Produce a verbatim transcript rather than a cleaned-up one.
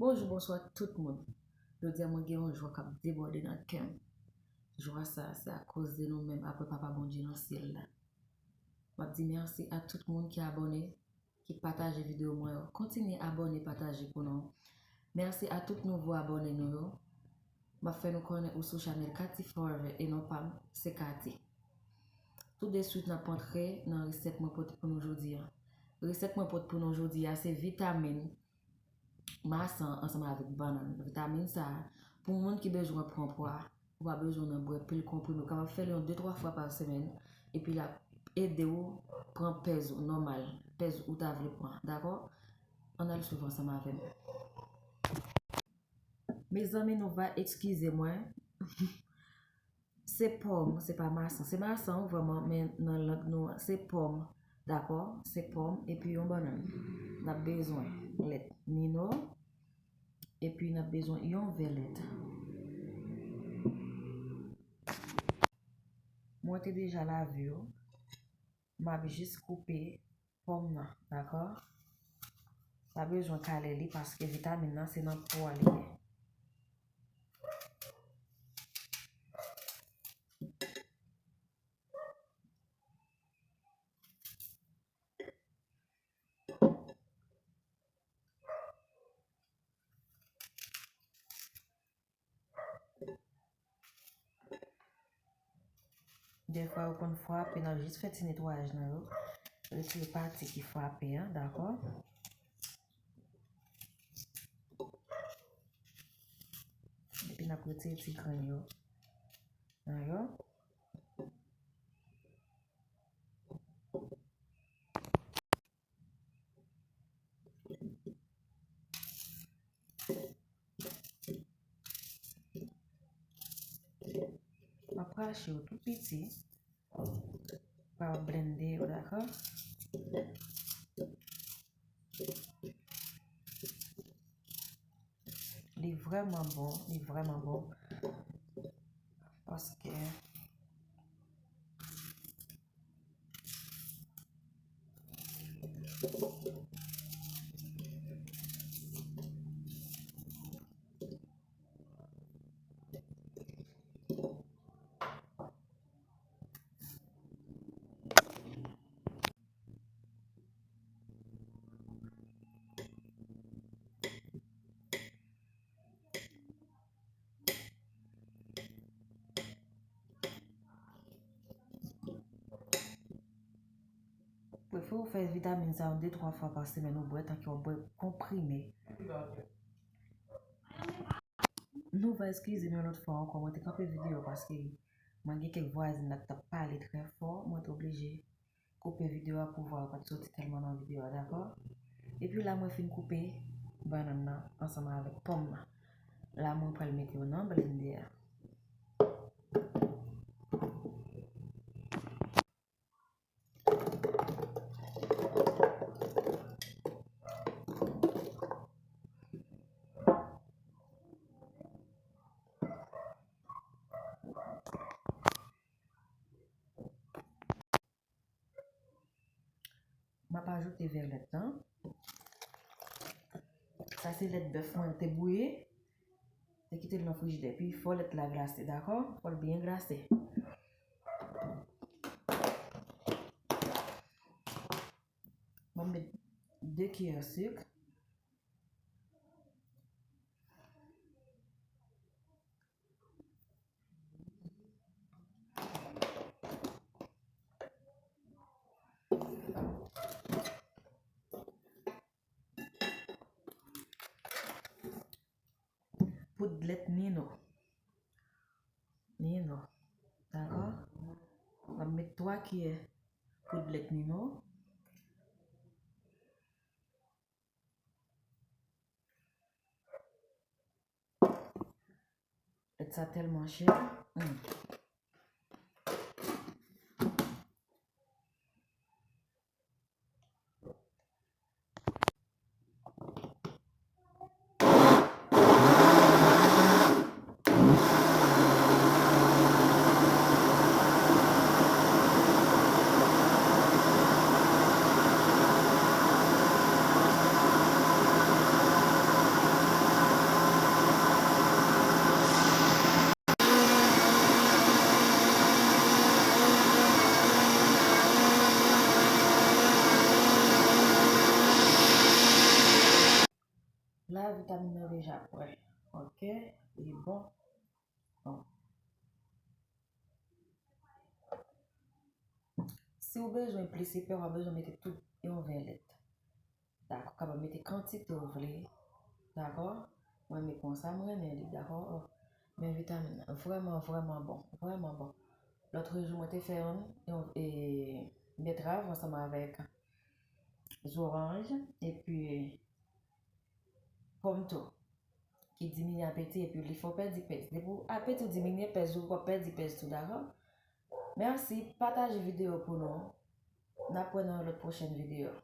Bonjou, bonswa tout moun. Jodi a mwen gen yon jwa k ap debòde nan kè m. Jwa sa a, se akoz de nou menm apre Papa Bondye nan syèl la. M ap di mèsi a tout moun ki abòne, ki pataje videyo mwen yo. Kontinye abòne, pataje pou nou. Mèsi a tout nouvo abòne nou yo. M ap fè nou konnen ou sou chanèl Cathy Forever e non pa m, se Cathy. Tou de swit, n ap antre nan resèt mwen pote pou nou jodi a. Resèt mwen pote pou nou jodi a, se vitamin masan ansanm avèk bannann. Vitamin sa a, pou moun ki bezwen pran pwa, ou pa bezwen nan bwè pil konprime. Ou kapab fè l yon de twa fwa pa semèn, epi l ap ede w pran pèz ou nòmal, pèz ou ta vle pran, dakò? Ann al swiv ansanm avè m. Mezanmi, nou va eskize mwen. Se pòm, se pa masan. Se masan, wi, vrèman, men nan lang nou an, se pòm. Dakò? Se pòm epi yon bannann. N ap bezwen lèt Nino, epi n ap bezwen yon vè lèt. Mwen te deja lave yo. M ap jis koupe pòm nan, dakò? Pa bezwen kale li paske vitamin nan se nan po a li ye. Defwa yo konn frape, n ap jis fè ti netwayaj nan yo. Retire pati ki frape an, dakò? Epi n ap retire ti grenn yo nan yo. M ap krache yo tou piti. Pa blende yo, dakò? Li vrèman bon, li vrèman bon. Paske Prefere w fè vitamin sa yo de twa fwa pa semèn, ou bwè tanke w ap bwè konprime. Nou va eskize m yon lòt fwa ankò, mwen te kanpe videyo paske mwen gen kèk vwazin la ki t ap pale trè fò, mwen te oblije koupe videyo a pou vwa yo pa t soti tèlman nan videyo a, dakò? Epi la mwen fin koupe bannann nan ansanm avèk pòm nan. La mwen pral mete yo nan blendè a. M ap ajoute vè lèt lan. Sa se lèt bèf mwen te bouyi. Te kite l nan frijidè. Epi fò lèt la glase, dakò? Fò l byen glase. M ap met de kiyè sik. Poud lèt Nino. Nino. Dakò? M ap met twa kiyè poud lèt Nino. Lèt sa tèlman chè. Hmm. La vitamin nan deja prè. Ok, li bon. Bon. Si w bezwen plis epè, w ap bezwen mete tout yon vè lèt. Dakò, w kapab mete kantite w vle. Dakò? Mwen menm konsa, mwen renmen li, dakò? Oh, men vitamin nan vrèman, vrèman bon, vrèman bon. Lòt jou, mwen te fè yon, yon e, betrav ansanm avèk zoranj, epi pòm tou, ki diminye apeti epi li fè w pèdi pèz. Depi w apeti w diminye, pèz ou, w ap pèdi pèz tou, dakò? Mèsi, pataje videyo pou nou. N ap wè nan yon lòt pwochèn videyo.